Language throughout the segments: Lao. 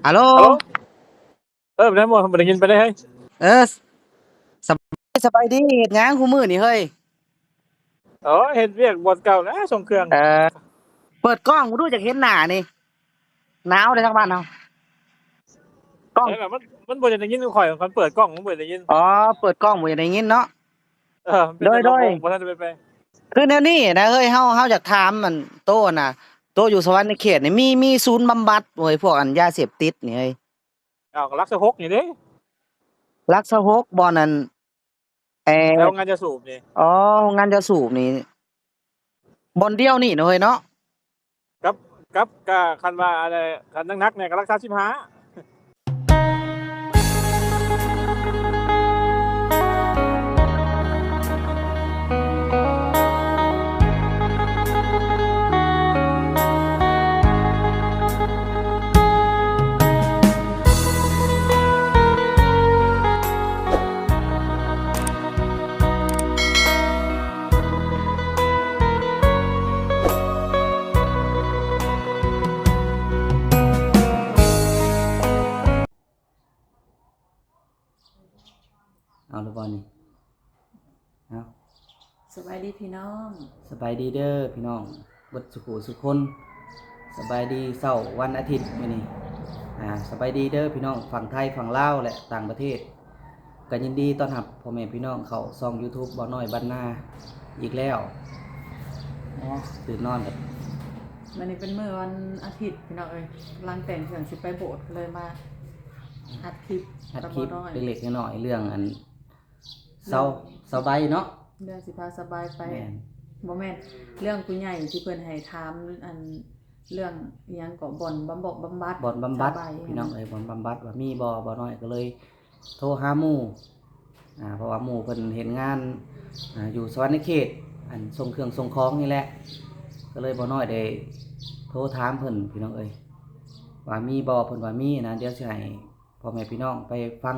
ຮັລໂຫຼ ເອີ ໄດ້ບໍ່ ບໍ່ໄດ້ຍິນປານໃດເຮີ້ຍ. ເອີ ສະບາຍດີ ສະບາຍດີ ເຮັດຫຍັງຄູ່ມື້ນີ້ເຮີ້ຍ? ໂອ້ຍ ເຮັດວຽກບ່ອນເກົ່າແຫຼະ ສົ່ງເຄື່ອງ. ເອີ ເປີດກ້ອງດູ ຢາກເຫັນໜ້ານີ້ ໜາວເດ້ທາງບ້ານເຮົາ. ກ້ອງ ເອີ ມັນ ມັນບໍ່ໄດ້ຍິນຂ້ອຍ ຄັນເປີດກ້ອງມັນບໍ່ໄດ້ຍິນ. ອໍ ເປີດກ້ອງບໍ່ໄດ້ຍິນເນາະ. ເອີ ໂດຍ ໂດຍ ບໍ່ທັນໄດ້ໄປ. ຄືແນວນີ້ນະເຮີ້ຍ ເຮົາ ເຮົາຢາກຖາມອັນໂຕນະ ໂຕຢູ່ສະຫວັນນະເຂດນີ້ ມີ ມີສູນບຳບັດເວີຍ ພວກອັນຢາເສບຕິດນີ້ເຮີ້ຍ? ເອົາ ຫຼັກຊາວຫົກນີ້ເດ້. ຫຼັກຊາວຫົກ ບ່ອນອັນ ແອ ແຖວໂຮງງານຢາສູບນີ້. ອໍ ໂຮງງານຢາສູບນີ້ ບ່ອນດຽວນີ້ເນາະເຮີ້ຍເນາະ. ກັບ ກັບ ກະຄັນວ່າອັນ ຄັນໜັກໆແດ່ກະຫຼັກສາມສິບຫ້າ. ເອົາລະບໍ່ນີ້? ເອົາ ສະບາຍດີພີ່ນ້ອງ. ສະບາຍດີເດີພີ່ນ້ອງເບິດສຸຂູສຸຄົນ. ສະບາຍດີເຊົ້າວັນອາທິດມື້ນີ້. ອາ ສະບາຍດີເດີພີ່ນ້ອງຝັ່ງໄທ, ຝັ່ງລາວ ແລະ ຕ່າງປະເທດ. ກໍຍິນດີຕ້ອນຮັບພໍ່ແມ່ພີ່ນ້ອງເຂົ້າຊ່ອງ YouTube ບ່າວນ້ອຍບ້ານນາອີກແລ້ວ. ອໍ ຕື່ນນອນແລ້ວ. ມື້ນີ້ເປັນມື້ວັນອາທິດພີ່ນ້ອງເອີຍ, ກຳລັງແຕ່ງເຄື່ອງຊິໄປໂບດ ກໍເລີຍມາອັດຄລິບ ອັດຄລິບເລັກໆນ້ອຍໆ ເລື່ອງອັນ ສາວ ສາວໃບເນາະ. ເລື່ອງຊິພາສາວໃບໄປ. ແມ່ນ ບໍ່ແມ່ນ ເລື່ອງຜູ້ໃຫຍ່ທີ່ເພິ່ນໃຫ້ຖາມ ອັນ ເລື່ອງອີ່ຫຍັງເກາະ ບ່ອນບຳບັດ ບ່ອນບຳບັດ ພີ່ນ້ອງເອີຍ ບ່ອນບຳບັດວ່າມີບໍ່? ບ່າວນ້ອຍກໍເລີຍໂທຫາໝູ່ ອາ ເພາະວ່າໝູ່ເພິ່ນເຮັດງານ ອາ ຢູ່ສະຫວັນນະເຂດ ອັນ ສົ່ງເຄື່ອງສົ່ງຂອງນີ້ແຫຼະ ກໍເລີຍບ່າວນ້ອຍໄດ້ໂທຖາມເພິ່ນ ພີ່ນ້ອງເອີຍ ວ່າມີບໍ່? ເພິ່ນວ່າມີນະ. ດຽວຊິໃຫ້ ພໍ່ແມ່ພີ່ນ້ອງໄປຟັງ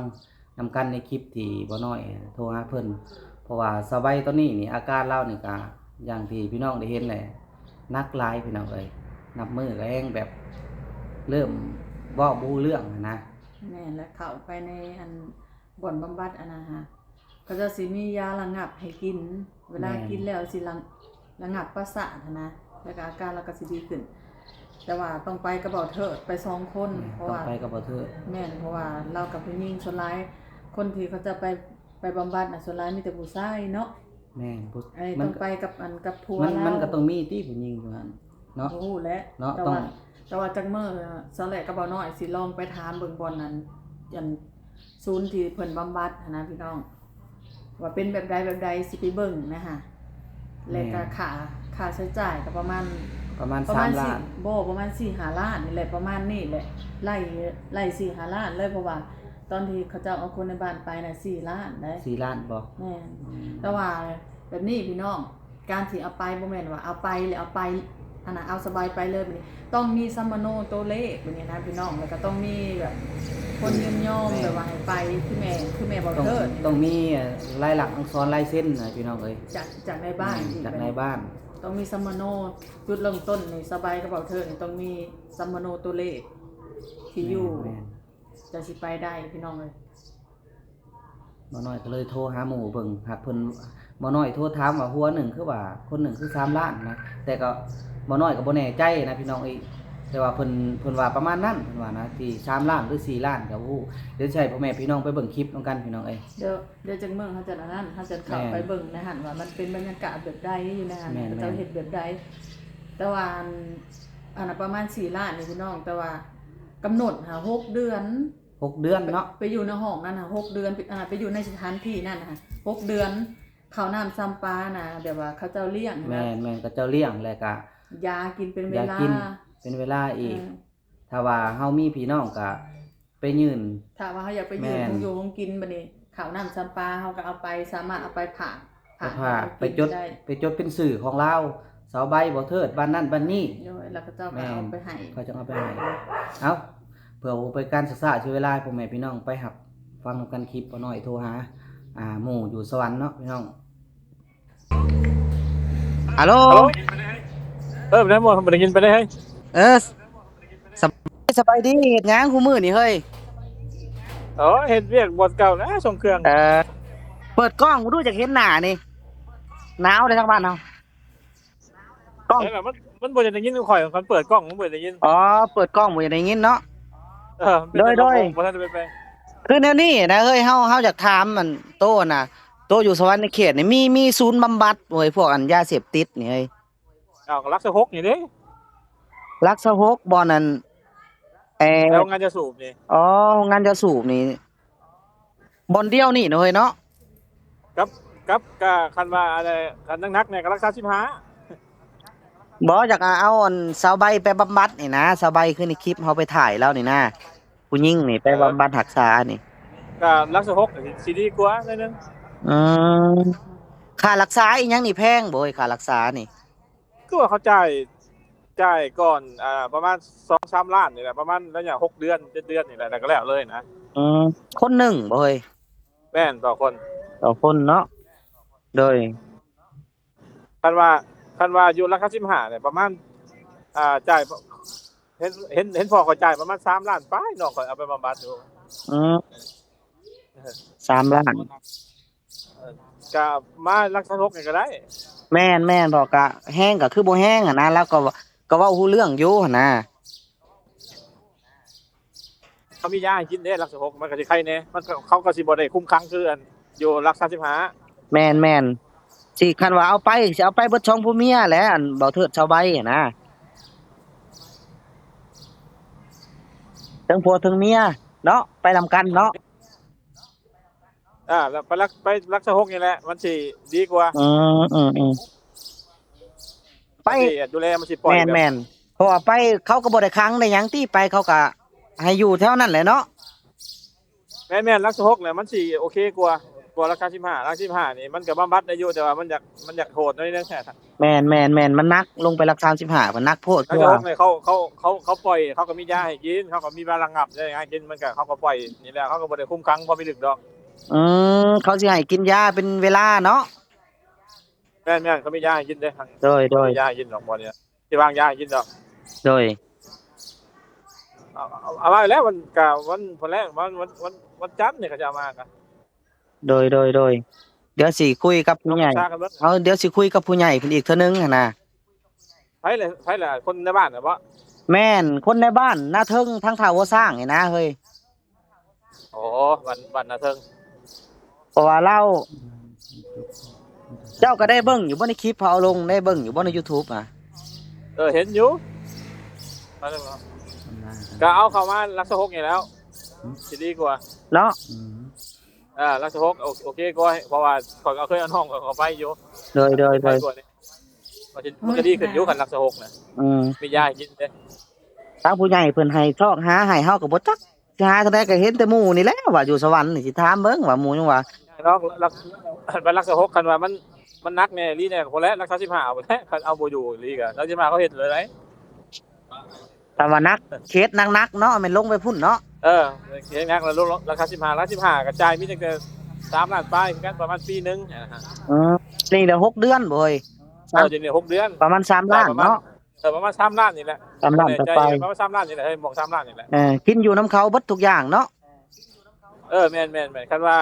ນຳກັນໃນຄລິບທີ່ບ່າວນ້ອຍໂທຫາເພິ່ນ. ເພາະວ່າສາວໃບຕອນນີ້ນີ້ ອາການລາວນີ້ກະຢ່າງທີ່ພີ່ນ້ອງໄດ້ເຫັນແຫຼະ ໜັກຫຼາຍພີ່ນ້ອງເອີຍ, ນັບມື້ກະແຮງແບບເລີ່ມເວົ້າບໍ່ຮູ້ເລື່ອງຫັ້ນນະ. ແມ່ນແຫຼະ ເຂົ້າໄປໃນອັນ ບ່ອນບຳບັດອັນນັ້ນຫາ ເຂົາເຈົ້າຊິມີຢາລະງັບໃຫ້ກິນ, ເວລາ ແມ່ນ ກິນແລ້ວຊິລະ ລະງັບປະສາດຫັ້ນນະ ແລ້ວກໍອາການລາວກໍຊິດີຂຶ້ນ. ແຕ່ວ່າຕ້ອງໄປກັບບ່າວເທີດ ໄປສອງຄົນ. ແມ່ນ ເພາະວ່າ ຕ້ອງໄປກັບບ່າວເທີດ. ແມ່ນ ເພາະວ່າລາວກັບຜູ້ຍິງ ສ່ວນຫຼາຍຄົນທີ່ເຂົາເຈົ້າໄປ ໄປບຳບັດນະ ສ່ວນຫຼາຍມີແຕ່ຜູ້ຊາຍເນາະ. ແມ່ນ ຜູ້ ເອີຍ ມັນ ຕ້ອງໄປກັບອັນ ກັບຜົວ ມັນ ລາວ ມັນກໍຕ້ອງມີຕິຜູ້ຍິງຢູ່ຫັ້ນເນາະ. ບໍ່ຮູ້ແຫຼະ ເນາະ ແຕ່ ຕ້ອງ ວ່າ ແຕ່ວ່າຈັກມື້ສາວແຫຼະກັບບ່າວນ້ອຍຊິລອງໄປຖາມເບິ່ງບ່ອນນັ້ນ ອັນ ສູນທີ່ເພິ່ນບຳບັດຫັ້ນນະພີ່ນ້ອງ ວ່າເປັນແບບໃດແບບໃດ ຊິໄປເບິ່ງນະຫະ. ແລ້ວກະ ແມ່ນ ຄ່າ ຄ່າໃຊ້ຈ່າຍກໍປະມານ ປະມານ ປະມານ ສາມລ້ານ ບໍ່ ປະມານສີ່ຫ້າລ້ານນີ້ແຫຼະ ປະມານນີ້ແຫຼະ ໄລ່ ໄລ່ສີ່ຫ້າລ້ານເລີຍ ເພາະວ່າຕອນທີ່ເຂົາເຈົ້າເອົາຄົນໃນບ້ານໄປນະ ສີ່ລ້ານໄດ໋. ສີ່ລ້ານບໍ່? ແມ່ນ ອືມ ແຕ່ວ່າແບບນີ້ພີ່ນ້ອງ ການທີ່ເອົາໄປ ບໍ່ແມ່ນວ່າເອົາໄປແລ້ວເອົາໄປ ອັນນັ້ນ ເອົາສະບາຍໄປເລີຍ. ແບບນີ້ຕ້ອງມີສຳມະໂນຕົວເລກແບບນີ້ນະພີ່ນ້ອງ ແລ້ວກໍຕ້ອງມີແບບຄົນຍິນຍອມ ແມ່ນ ແບບວ່າໃຫ້ໄປ ຄືແມ່ ຄືແມ່ບໍ່ເທີດ ຕ້ອງມີລາຍລັກອັກສອນລາຍເຊັນນະພີ່ນ້ອງເອີຍ ຈາກ ຈາກນາຍບ້ານ ແມ່ນ ອີກ ຈາກນາຍບ້ານ ຕ້ອງມີສຳມະໂນ. ຈຸດເລີ່ມຕົ້ນນີ້ ສະບາຍກັບບໍ່ເທີດນີ້ ຕ້ອງມີສຳມະໂນຕົວເລກທີ່ຢູ່ ແມ່ນ ແມ່ນ ຈັ່ງຊິໄປໄດ້ພີ່ນ້ອງເອີຍ. ບ່າວນ້ອຍກໍເລີຍໂທຫາໝູ່ເບິ່ງ ຫາກເພິ່ນ ບ່າວນ້ອຍໂທຖາມວ່າຫົວໜຶ່ງຄືວ່າ ຄົນໜຶ່ງຄືສາມລ້ານນະ ແຕ່ກໍ ບ່າວນ້ອຍກໍບໍ່ແນ່ໃຈນະພີ່ນ້ອງເອີຍ ແຕ່ວ່າເພິ່ນ ເພິ່ນວ່າປະມານນັ້ນ ເພິ່ນວ່ານະ ທີ່ສາມລ້ານ ຫຼື ສີ່ລ້ານກໍບໍ່ຮູ້. ດຽວຊິໃຫ້ພໍ່ແມ່ພີ່ນ້ອງໄປເບິ່ງຄລິບນຳກັນພີ່ນ້ອງເອີຍ. ດຽວ ດຽວຈັກມື້ເຮົາຈະອັນນັ້ນ ເຮົາຈະເຂົ້າ ແມ່ນ ໄປເບິ່ງໃນຫັ້ນວ່າມັນເປັນບັນຍາກາດແບບໃດຢູ່ໃນຫັ້ນ ແມ່ນ ເຂົາເຈົ້າເຮັດແບບໃດ. ແຕ່ວ່າອັນ ອັນນະປະມານສີ່ລ້ານນີ້ພີ່ນ້ອງ ແຕ່ວ່າກຳນົດຫາຫົກເດືອນ ຫົກເດືອນເນາະ ໄປ ໄປຢູ່ໃນຫ້ອງນັ້ນຫາຫົກເດືອນ ໄປ ອ່າ ໄປຢູ່ໃນສະຖານທີ່ນັ້ນຫາຫົກເດືອນ ເຂົ້ານ້ຳຊຳປານະ ແບບວ່າເຂົາເຈົ້າລ້ຽງຫັ້ນນະ. ແມ່ນໆ ເຂົາເຈົ້າລ້ຽງ ແລ້ວກະຢາກິນເປັນເວລາ ຢາກິນເປັນເວລາອີກ. ເອີ ຖ້າວ່າເຮົາມີພີ່ນ້ອງກະໄປຍື່ນ ຖ້າວ່າເຮົາຢາກໄປຍື່ນ ແມ່ນ ຂອງຢູ່ຂອງກິນ ບັດນີ້ເຂົ້ານ້ຳຊຳປາເຮົາກໍເອົາໄປ ສາມາດເອົາໄປຝາກ ໄປຝາກ ໄປຈົດ ໄປຈົດເປັນຊື່ຂອງລາວ ສາວໃບ ບໍ່ເທີດ ບ້ານນັ້ນບ້ານນີ້. ໂດຍ ແລ້ວເຂົາເຈົ້າກໍເອົາໄປໃຫ້ ເຂົາເຈົ້າເອົາໄປໃຫ້. ເອົ້າ ເພື່ອບໍ່ເປັນການຊ້າເສຍເວລາ ໃຫ້ພໍ່ແມ່ພີ່ນ້ອງໄປຮັບຟັງນຳກັນຄລິບ ບ່າວນ້ອຍໂທຫາ ອ່າ ໝູ່ຢູ່ສະຫວັນເນາະພີ່ນ້ອງ. ຮັລໂຫຼ ເອີ ໄດ້ບໍ່ ບໍ່ໄດ້ຍິນປານໃດເຮີ້ຍ. ເອີ ສະບາຍ ສະບາຍດີ ເຮັດຫຍັງຄູ່ມື້ນີ້ເຮີ້ຍ? ໂອ້ ເຮັດວຽກບ່ອນເກົ່າແຫຼະ ສົ່ງເຄື່ອງ. ເອີ ເປີດກ້ອງດູ ຢາກເຫັນໜ້ານີ້. ໜາວເດ້ທາງບ້ານເຮົາ. ກ້ອງ ເອີ ມັນ ມັນບໍ່ຢາກໄດ້ຍິນຂອງຂ້ອຍ ຄັນເປີດກ້ອງມັນບໍ່ຢາກໄດ້ຍິນ. ອໍ ເປີດກ້ອງບໍ່ຢາກໄດ້ຍິນເນາະ. ເອີ ໂດຍໆ ບໍ່ທັນໄດ້ໄປແປງ. ຄືແນວນີ້ນະເຮີ້ຍ ເຮົາ ເຮົາຢາກຖາມອັນໂຕນະ ໂຕຢູ່ສະຫວັນນະເຂດນີ້ ມີ ມີສູນບຳບັດເວີຍ ພວກອັນຢາເສບຕິດນີ້ເຮີ້ຍ? ເອົາ ກໍຫຼັກຊາວຫົກນີ້ເດ້. ຫຼັກຊາວຫົກ ບ່ອນອັນ ແອ ແຖວໂຮງງານຢາສູບນີ້. ອໍ ໂຮງງານຢາສູບນີ້ ບ່ອນດຽວນີ້ເນາະເຮີ້ຍເນາະ. ກັບ ກັບ ກະຄັນວ່າອັນໃດ ຄັນໜັກໆແດ່ກໍຫຼັກຊາວສິບຫ້າ. ບໍ່ ຢາກເອົາອັນສາວໃບໄປບຳບັດນີ້ນະ ສາວໃບຄືໃນຄລິບເຮົາໄປຖ່າຍລາວນີ້ນະ ຜູ້ຍິງນີ້ໄປ ເອີ ບຳບັດຮັກສານີ້. ກໍຫຼັກຊາວຫົກກໍຊິດີກວ່າໜ້ອຍໜຶ່ງ. ອືມ ຄ່າຮັກສາອີຫຍັງນີ້ແພງບໍ່ເຮີ້ຍ ຄ່າຮັກສານີ້? ຄືວ່າເຂົາຈ່າຍ ຈ່າຍກ່ອນ ອ່າ ປະມານສອງສາມລ້ານນີ້ແຫຼະ ປະມານໄລຍະຫົກເດືອນ ເຈັດເດືອນນີ້ແຫຼະ ແລ້ວກໍແລ້ວເລີຍນະ. ອືມ ຄົນໜຶ່ງບໍ່ເຮີ້ຍ? ແມ່ນ ຕໍ່ຄົນ ຕໍ່ຄົນເນາະ. ໂດຍ ຄັນວ່າ ຄັນວ່າຢູ່ຫຼັກຊາວສິບຫ້ານີ້ປະມານ ອ່າ ຈ່າຍ ເຫັນ ເຫັນ ເຫັນພໍ່ຂ້ອຍຈ່າຍປະມານສາມລ້ານປາຍ ນ້ອງຂ້ອຍເອົາໄປບຳບັດຢູ່. ອືມ ສາມລ້ານ ເອີ ກະມາຫຼັກຊາວຫົກນີ້ກໍໄດ້. ແມ່ນໆ ເພາະກະແຮງກໍຄືບໍ່ແຮງຫັ້ນນະ ລາວກໍ ກໍເວົ້າຮູ້ເລື່ອງຢູ່ຫັ້ນນະ. ເຂົາມີຢາໃຫ້ກິນເດ້ ຫຼັກຊາວຫົກ ມັນກໍຊິໄຄແດ່ ມັນກໍ ເຂົາກໍຊິບໍ່ໄດ້ຄຸມຂັງຄືອັນຢູ່ຫຼັກຊາວສິບຫ້າ. ແມ່ນໆ ຊິ ຄັນວ່າເອົາໄປ ຊິເອົາໄປເບິດສອງຜົວເມຍແຫຼະ ອັນເບົາເທີດຊາວໃບຫັ້ນນະ ເຖິງຜົວເຖິງເມຍເນາະ ໄປນຳກັນເນາະ. ອ່າ ແລ້ວໄປຫຼັກ ໄປຫຼັກຊາວຫົກນີ້ແຫຼະ ມັນຊິດີກວ່າ. ອືມ ອືມ ອືມ ໄປ ມັນຊິດູແລ ມັນຊິປ່ອຍ. ແມ່ນໆ ເພາະວ່າໄປ ເຂົາກໍບໍ່ໄດ້ຂັງໄດ້ຫຍັງຕິ ໄປເຂົາກໍໃຫ້ຢູ່ແຖວນັ້ນແຫຼະເນາະ. ແມ່ນໆ ຫຼັກຊາວຫົກແຫຼະ ມັນຊິໂອເຄກວ່າ ກວ່າຫຼັກຊາວສິບຫ້າ. ຫຼັກຊາວສິບຫ້ານີ້ມັນກໍບຳບັດໄດ້ຢູ່ ແຕ່ວ່າມັນຢາກ ມັນຢາກໂຫດໜ້ອຍໜຶ່ງ. ແມ່ນໆໆ ມັນໜັກ ລົງໄປຫຼັກຊາວສິບຫ້າ ມັນໜັກໂພດ. ຫຼັກຊາວຫົກນີ້ເຂົາ ເຂົາ ເຂົາ ເຂົາປ່ອຍ ເຂົາກໍມີຢາໃຫ້ກິນ ເຂົາກໍມີຢາລະງັບ ຢາໃຫ້ກິນ ມັນກໍ ເຂົາກໍປ່ອຍນີ້ແຫຼະ ເຂົາກໍບໍ່ໄດ້ຄຸມຂັງບໍ່ພິລຶກດອກ. ອືມ ເຂົາຊິໃຫ້ກິນຢາເປັນເວລາເນາະ. ແມ່ນໆ ເຂົາມີຢາໃຫ້ກິນເດ້. ໂດຍໆ ເຂົາມີຢາໃຫ້ກິນດອກ ບໍ່ນີ້ຊິວາງຢາໃຫ້ກິນດອກ. ໂດຍ ເອົາ ເອົາ ເອົາໄວ້ແລ້ວ ວັນ ກະວັນພຸ້ນແຫຼະ ວັນ ວັນ ວັນ ວັນຈັນນີ້ເຂົາຈະເອົາມາກະ. ໂດຍໆໆ ດຽວຊິຄຸຍກັບຜູ້ໃຫຍ່ ເອົາ ດຽວຊິຄຸຍກັບຜູ້ໃຫຍ່ເພິ່ນອີກເທື່ອໜຶ່ງຫັ້ນນະ. ໃຜລະ ໃຜລະ ຄົນໃນບ້ານນະບໍ? ແມ່ນ ຄົນໃນບ້ານນາເທິງ ທາງທ່າຫົວຊ້າງນີ້ນະເຮີ້ຍ. ອໍ ບ້ານ ບ້ານນາເທິງ. ເພາະວ່າລາວ ເຈົ້າກໍໄດ້ເບິ່ງຢູ່ບໍ່ໃນຄລິບເຂົາເອົາລົງ ໄດ້ເບິ່ງຢູ່ບໍ່ໃນຢູທູບອະ? ເອີ ເຫັນຢູ່ ກໍເອົາເຂົ້າມາຫຼັກຊາວຫົກນີ້ແລ້ວ ຊິດີກວ່າເນາະ. ອືມ ອ່າ ຫຼັກຊາວຫົກ ໂອ ໂອເຄກວ່າ ເພາະວ່າຂ້ອຍກໍເຄີຍເອົານ້ອງຂ້ອຍເຂົ້າໄປຢູ່. ໂດຍໆໆ ມັນກໍ ມັນກໍດີຂຶ້ນຢູ່ ຄັນຫຼັກຊາວຫົກນະ. ອືມ ມີຢາໃຫ້ກິນເດ້. ທາງຜູ້ໃຫຍ່ເພິ່ນໃຫ້ຊອກຫາໃຫ້ ເຮົາກໍບໍ່ຈັກຊິຫາທາງໃດ ກໍເຫັນແຕ່ໝູ່ນີ້ແຫຼະວ່າຢູ່ສະຫວັນນີ້. ຊິຖາມເບິ່ງວ່າໝູ່ຍັງວ່າ ເນາະ ຫຼັກ ໄປຫຼັກຊາວຫົກ ຄັນວ່າມັນ ມັນໜັກແດ່ອີ່ຫຼີແດ່ ກໍພໍແລ້ວ ຫຼັກຊາວສິບຫ້າ ເອົາພຸ້ນແຫຼະ. ຄັນເອົາບໍ່ຢູ່ອີ່ຫຼີກໍ ຫຼັກຊາວສິບຫ້າ ເຂົາເຮັດເລີຍໄດ໋. ຄັນວ່າໜັກ ເຂດໜັກໆເນາະ ແມ່ນລົງໄປພຸ້ນເນາະ. ເອີ ເຂດໜັກ ແລ້ວລົງ ຫຼັກຊາວສິບຫ້າ ຫຼັກຊາວສິບຫ້າ ກໍຈ່າຍມີຕັ້ງແຕ່ສາມລ້ານປາຍຄືກັນ ປະມານປີໜຶ່ງ. ອືມ ນີ້ແຫຼະ ຫົກເດືອນບໍ່ເຮີ້ຍ? ເອີ ດຽວນີ້ຫົກເດືອນ ປະມານສາມລ້ານເນາະ. ເອີ ປະມານສາມລ້ານນີ້ແຫຼະ. ສາມລ້ານປາຍ ປະມານສາມລ້ານນີ້ແຫຼະ ເຮີ້ຍ ໝວກສາມລ້ານນີ້ແຫຼະ. ເອີ ກິນຢູ່ນຳເຂົາເບິດທຸກຢ່າງເນາະ. ເອີ ແມ່ນໆໆ ຄັນວ່າ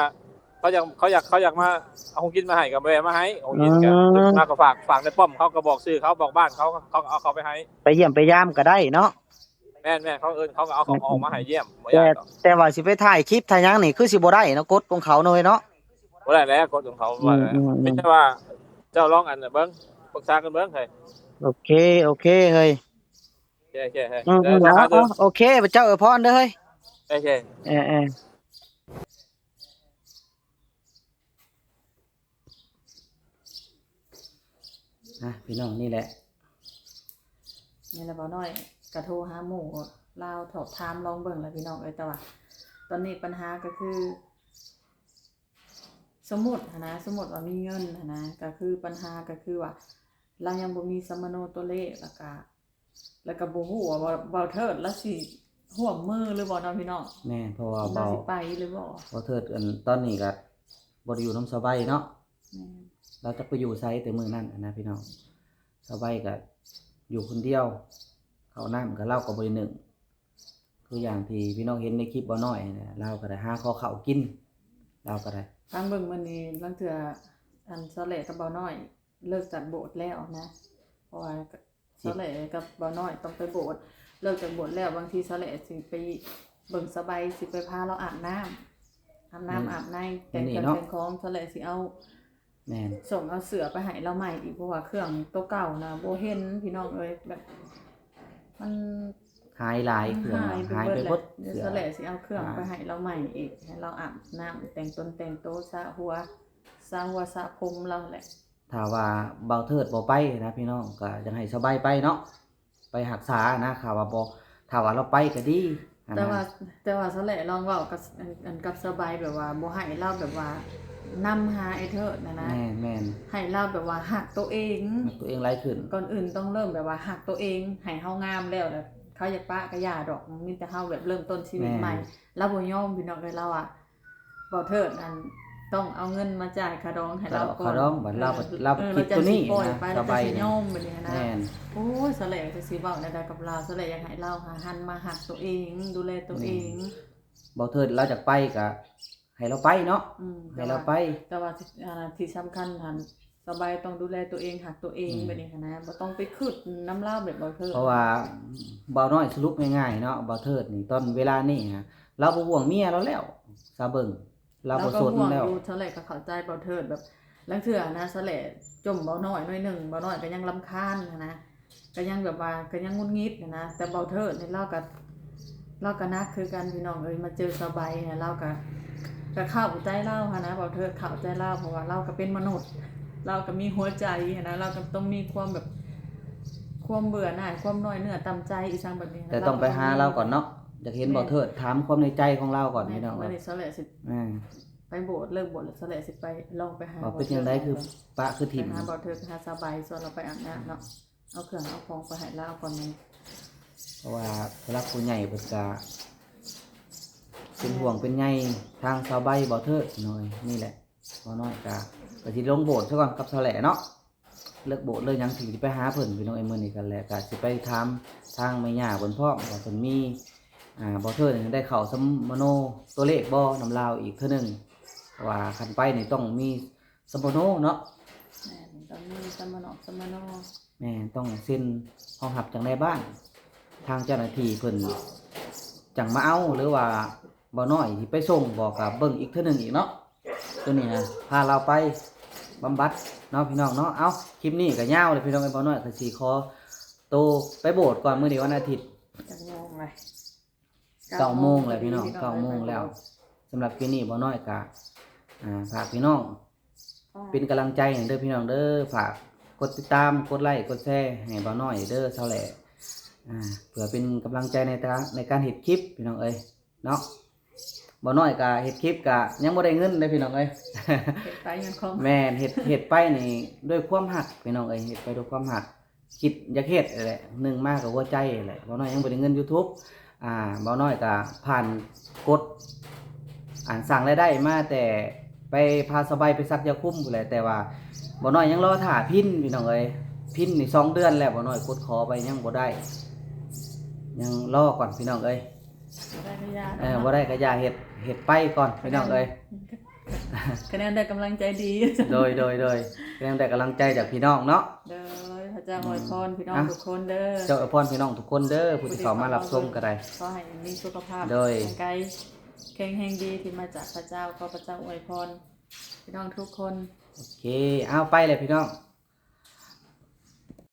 ເຂົາຢາກ ເຂົາຢາກ ເຂົາຢາກມາເອົາຂອງກິນມາໃຫ້ ກໍແວ່ມາໃຫ້ຂອງກິນ. ອືມ ມາກໍຝາກ ຝາກໃນປ້ອມເຂົາ ກໍບອກຊື່ເຂົາ ບອກບ້ານເຂົາ ເຂົາກໍເອົາເຂົ້າໄປໃຫ້. ໄປຢ້ຽມໄປຢາມກໍໄດ້ເນາະ. ແມ່ນໆ ເຂົາເອີ້ນ ເຂົາກໍເອົາຂອງອອກມາໃຫ້ຢ້ຽມ ບໍ່ຍາກດອກ. ແຕ່ ແຕ່ວ່າຊິໄປຖ່າຍຄລິບຖ່າຍຫຍັງນີ້ ຄືຊິບໍ່ໄດ້ເນາະ ກົດຂອງເຂົາເນາະເຮີ້ຍເນາະ. ບໍ່ໄດ້ແຫຼະ ກົດຂອງເຂົາ. ອືມໆໆ ມີແຕ່ວ່າເຈົ້າລອງອັນນັ້ນເບິ່ງ ປຶກສາກັນເບິ່ງເຮີ້ຍ. ໂອເຄ ໂອເຄເຮີ້ຍ. ໂອເຄ ໂອເຄ ເຮີ້ຍ. ອືມໆ ເອີ ໂອເຄ ພະເຈົ້າອວຍພອນເດີເຮີ້ຍ. ໂອເຄ ເອີໆ. ອ່ະ ພີ່ນ້ອງ ນີ້ແຫຼະ ນີ້ແຫຼະ ບ່າວນ້ອຍກະໂທຫາໝູ່ລາວ ສອບຖາມລອງເບິ່ງແຫຼະ ພີ່ນ້ອງເອີຍ. ແຕ່ວ່າຕອນນີ້ປັນຫາກະຄື ສົມມຸດຫັ້ນນະ ສົມມຸດວ່າມີເງິນຫັ້ນນະ ກະຄື ປັນຫາກະຄືວ່າ ລາວຍັງບໍ່ມີສຳມະໂນຕົວເລກ ແລ້ວກະ ແລ້ວກໍບໍ່ຮູ້ວ່າ ເບົາ ເບົາເທີດລາວຊິຮ່ວມມືຫຼືບໍ່ເນາະພີ່ນ້ອງ. ແມ່ນ ເພາະວ່າ ລາວ ເບົາ ຊິໄປຫຼືບໍ່ ເບົາເທີດ ອັນ ຕອນນີ້ກໍບໍ່ໄດ້ຢູ່ນຳສາວໃບເນາະ. ແມ່ນ ລາວຈັກໄປຢູ່ໃສແຕ່ມື້ນັ້ນຫັ້ນນະພີ່ນ້ອງ. ສາວໃບກໍຢູ່ຄົນດຽວ ເຂົ້ານ້ຳກໍລາວກໍບໍ່ໄດ້ໜຶ້ງ. ຕົວຢ່າງທີ່ພີ່ນ້ອງເຫັນໃນຄລິບບ່າວນ້ອຍຫັ້ນແຫຼະ ລາວກໍໄດ້ຫາຂໍເຂົ້າກິນ ລາວກໍໄດ້. ຟັງເບິ່ງມື້ນີ້ ລາງເທື່ອ ອັນ ສາວແຫຼກັບບ່າວນ້ອຍ ເລີກຈາກໂບດແລ້ວນະ ເພາະວ່າສາວແຫຼກັບບ່າວນ້ອຍຕ້ອງໄປໂບດ ເລີກຈາກໂບດແລ້ວ ບາງທີສາວແຫຼຊິໄປເບິ່ງສະບາຍ ຊິໄປພາລາວອາບນ້ຳ ອາບນ້ຳອາບໃນ ແຕ່ງເຄື່ອງແຕ່ງຂອງ ສາວແຫຼຊິເອົາ ແມ່ນ ສົ່ງເອົາເສື້ອໄປໃຫ້ລາວໃໝ່ອີກ ເພາະວ່າເຄື່ອງໂຕເກົ່ານະບໍ່ເຫັນພີ່ນ້ອງເອີຍ ແບບມັນຫາຍຫຼາຍ ເຄື່ອງຫາຍໄປເບິດ ສາວແຫຼຊິເອົາເຄື່ອງໄປໃຫ້ລາວໃໝ່ອີກ ໃຫ້ລາວອາບນ້ຳ ແຕ່ງຕົນແຕ່ງໂຕ ສະຫົວ ສະຫົວສະຜົມລາວແຫຼະ. ຖ້າວ່າ ບ່າວເທີດບໍ່ໄປນະພີ່ນ້ອງ ກໍຢາກໃຫ້ສະບາຍໄປເນາະ ໄປຮັກສານະ ຖ້າວ່າບໍ່ ຖ້າວ່າລາວໄປກໍດີ. ແຕ່ວ່າ ແຕ່ວ່າສາວແຫຼລອງເວົ້າກັບ ອັນ ກັບສະບາຍ ແບບວ່າບໍ່ໃຫ້ລາວແບບວ່ານຳຫາອ້າຍເທີດຫັ້ນນະ ແມ່ນໆ ໃຫ້ລາວແບບວ່າຮັກໂຕເອງ ຮັກໂຕເອງຫຼາຍຂຶ້ນ ກ່ອນອື່ນຕ້ອງເລີ່ມແບບວ່າຮັກໂຕເອງ ໃຫ້ເຮົາງາມແລ້ວ ແລ້ວເຂົາຢາກປະກໍຢ່າດອກ ມີແຕ່ເຮົາແບບເລີ່ມຕົ້ນຊີວິດໃໝ່ ລາວບໍ່ຍອມພີ່ນ້ອງເອີຍ ລາວວ່າ ບ່າວເທີດຫັ້ນຕ້ອງເອົາເງິນມາຈ່າຍຄ່າດອງໃຫ້ລາວກ່ອນ ຄ່າດອງ ບັດລາວ ເອີ ລາວຄິດຕົວນີ້ນະ ລາວຈັ່ງຊິປ່ອຍໄປ ລາວຈັ່ງຊິຍອມບັດນີ້ຫັ້ນນະ ແມ່ນ ໂອ້ຍ ສາວແຫຼຈັກຊິເວົ້າແນວໃດກັບລາວ ສາວແຫຼຢາກໃຫ້ລາວຫັ້ນມາຮັກໂຕເອງ ດູແລໂຕເອງ ແມ່ນ ບ່າວເທີດລາວຢາກໄປກໍໃຫ້ລາວໄປເນາະ ໃຫ້ລາວໄປ ແຕ່ວ່າ ທີ່ສຳຄັນຫັ້ນ ສະບາຍຕ້ອງດູແລຕົວເອງ ຮັກຕົວເອງ ແມ່ນ ແບບນີ້ຫັ້ນນະ ບໍ່ຕ້ອງໄປຄຶດນຳລາວແບບບ່າວເທີດ ເພາະວ່າບ່າວນ້ອຍສະຫຼຸບງ່າຍໆເນາະ ບ່າວເທີດນີ້ ຕອນເວລານີ້ນະ ລາວບໍ່ຫ່ວງເມຍລາວແລ້ວ ສາເບິ່ງ ລາວບໍ່ສົນແລ້ວ ລາວກໍຫ່ວງຢູ່ ສາວແຫຼກໍເຂົ້າໃຈບ່າວເທີດ ແບບລາງເທື່ອນະ ສາວແຫຼຈົ່ມບ່າວນ້ອຍໜ້ອຍໜຶ່ງ ບ່າວນ້ອຍກໍຍັງລຳຄານຫັ້ນນະ ກໍຍັງແບບວ່າ ກໍຍັງຫງຸດຫງິດຫັ້ນນະ ແຕ່ບ່າວເທີດນີ້ລາວກໍ ລາວກໍໜັກຄືກັນພີ່ນ້ອງເອີຍ ມາເຈີສາວໃບນະ ລາວກໍ ກໍເຂົ້າໃຈລາວຫັ້ນນະ ບ່າວເທີດເຂົ້າໃຈລາວ ເພາະວ່າລາວກໍເປັນມະນຸດ ລາວກໍມີຫົວໃຈຫັ້ນນະ ລາວກໍຕ້ອງມີຄວາມແບບ ຄວາມເບື່ອໜ່າຍ ຄວາມນ້ອຍເນື້ອຕ່ຳໃຈອີ່ຫຍັງແບບນີ້ ແຕ່ຕ້ອງໄປຫາລາວກ່ອນເນາະ ຢາກເຫັນບ່າວເທີດ ຖາມຄວາມໃນໃຈຂອງລາວກ່ອນພີ່ນ້ອງ ແມ່ນ ມື້ນີ້ສາວແຫຼຊິ ອ່າ ໄປໂບດ ເລີກໂບດແລ້ວ ສາວແຫຼຊິໄປລອງໄປຫາ ເວົ້າເປັນຈັ່ງໃດຄືປະຄືຖິ້ມ ໄປຫາບ່າວເທີດ ໄປຫາສາວໃບ ຊວນລາວໄປອາບນ້ຳເນາະ ເອົາເຄື່ອງເອົາຂອງໄປໃຫ້ລາວກ່ອນແມ່ນ ເພາະວ່າຜູ້ຫຼັກຜູ້ໃຫຍ່ເພິ່ນກະເປັນຫ່ວງເປັນໃຍທາງສາວໃບ ບ່າວເທີດໜ້ອຍ ນີ້ແຫຼະ ບ່າວນ້ອຍກະ ກະຊິລົງໂບດຊະກ່ອນກັບສາວແຫຼເນາະ ເລີກໂບດເລີກຫຍັງ ຊິໄປຫາເພິ່ນພີ່ນ້ອງເອີຍ ມື້ນີ້ກັນແຫຼະ ກະຊິໄປຖາມທາງແມ່ຍ່າເພິ່ນພ້ອມ ວ່າເພິ່ນມີ ອ່າ ບໍ່ເທີໄດ້ເຂົ້າສຳມະໂນຕົວເລກບໍ່ນຳລາວອີກເທື່ອໜຶ່ງ ເພາະວ່າຄັນໄປນີ້ຕ້ອງມີສຳມະໂນເນາະ ແມ່ນ ຕ້ອງມີສຳມະໂນ ສຳມະໂນ ແມ່ນ ຕ້ອງເຊັນຮອງຮັບຈາກນາຍບ້ານ ທາງເຈົ້າໜ້າທີ່ເພິ່ນຈັ່ງມາເອົາ ຫຼືວ່າບ່າວນ້ອຍຊິໄປສົ່ງບໍ່ ກະເບິ່ງອີກເທື່ອໜຶ່ງອີກເນາະ ໂຕນີ້ນະ ພາລາວໄປບຳບັດເນາະພີ່ນ້ອງເນາະ ເອົ້າ ຄລິບນີ້ກະຍາວແລ້ວພີ່ນ້ອງເອີຍ ບ່າວນ້ອຍກະຊິຂໍໂຕໄປໂບດກ່ອນ ມື້ນີ້ວັນອາທິດ ຈັກໂມງລະ ເກົ້າໂມງແລ້ວພີ່ນ້ອງ ເກົ້າໂມງແລ້ວ ສຳລັບຄລິບນີ້ບ່າວນ້ອຍກະ ອ່າ ຝາກພີ່ນ້ອງ ເປັນກຳລັງໃຈໃຫ້ເດີພີ່ນ້ອງເດີ ຝາກກົດຕິດຕາມ ກົດໄລ້ ກົດແຊໃຫ້ບ່າວນ້ອຍເດີ ຊາວແຫຼ ອ່າ ເພື່ອເປັນກຳລັງໃຈໃນການ ໃນການເຮັດຄລິບພີ່ນ້ອງເອີຍ ເນາະ ບ່າວນ້ອຍກະເຮັດຄລິບກະຍັງບໍ່ໄດ້ເງິນເດ້ພີ່ນ້ອງເອີຍ ເຮັດໄປຍ້ອນຄວາມ ແມ່ນ ເຮັດ ເຮັດໄປນີ້ດ້ວຍຄວາມຮັກພີ່ນ້ອງເອີຍ ເຮັດໄປດ້ວຍຄວາມຮັກ ຄິດຢາກເຮັດແຫຼະ ໜຶ່ງມາກໍຫົວໃຈແຫຼະ ບ່າວນ້ອຍຍັງບໍ່ໄດ້ເງິນຢູທູບ ອ່າ ບ່າວນ້ອຍກະຜ່ານກົດ ອັນສ້າງລາຍໄດ້ມາແຕ່ໄປພາສະບາຍໄປສັກຢາຄຸມພຸ້ນແຫຼະ ແຕ່ວ່າບ່າວນ້ອຍຍັງລໍຖ້າພິນພີ່ນ້ອງເອີຍ ພິນນີ້ສອງເດືອນແລ້ວ ບ່າວນ້ອຍກົດຂໍໄປຍັງບໍ່ໄດ້ ຍັງລໍກ່ອນພີ່ນ້ອງເອີຍ ບໍ່ໄດ້ກໍຢ່າ ເອີ ບໍ່ໄດ້ກໍຢ່າເຮັດ ເຮັດໄປກ່ອນພີ່ນ້ອງເອີຍ ຄະແນນໄດ້ກຳລັງໃຈດີ ໂດຍ ໂດຍ ໂດຍ ຄະແນນໄດ້ກຳລັງໃຈຈາກພີ່ນ້ອງເນາະ ໂດຍ ພະເຈົ້າອວຍພອນພີ່ນ້ອງທຸກຄົນເດີ ເຈົ້າອວຍພອນພີ່ນ້ອງທຸກຄົນເດີ ຜູ້ທີ່ເຂົ້າມາຮັບຊົມກໍໄດ້ ຂໍໃຫ້ມີສຸຂະພາບ ໂດຍ ຮ່າງກາຍແຂງແຮງດີທີ່ມາຈາກພະເຈົ້າ ຂໍພະເຈົ້າອວຍພອນພີ່ນ້ອງທຸກຄົນ ໂອເຄ ເອົາໄປແລ້ວພີ່ນ້ອງ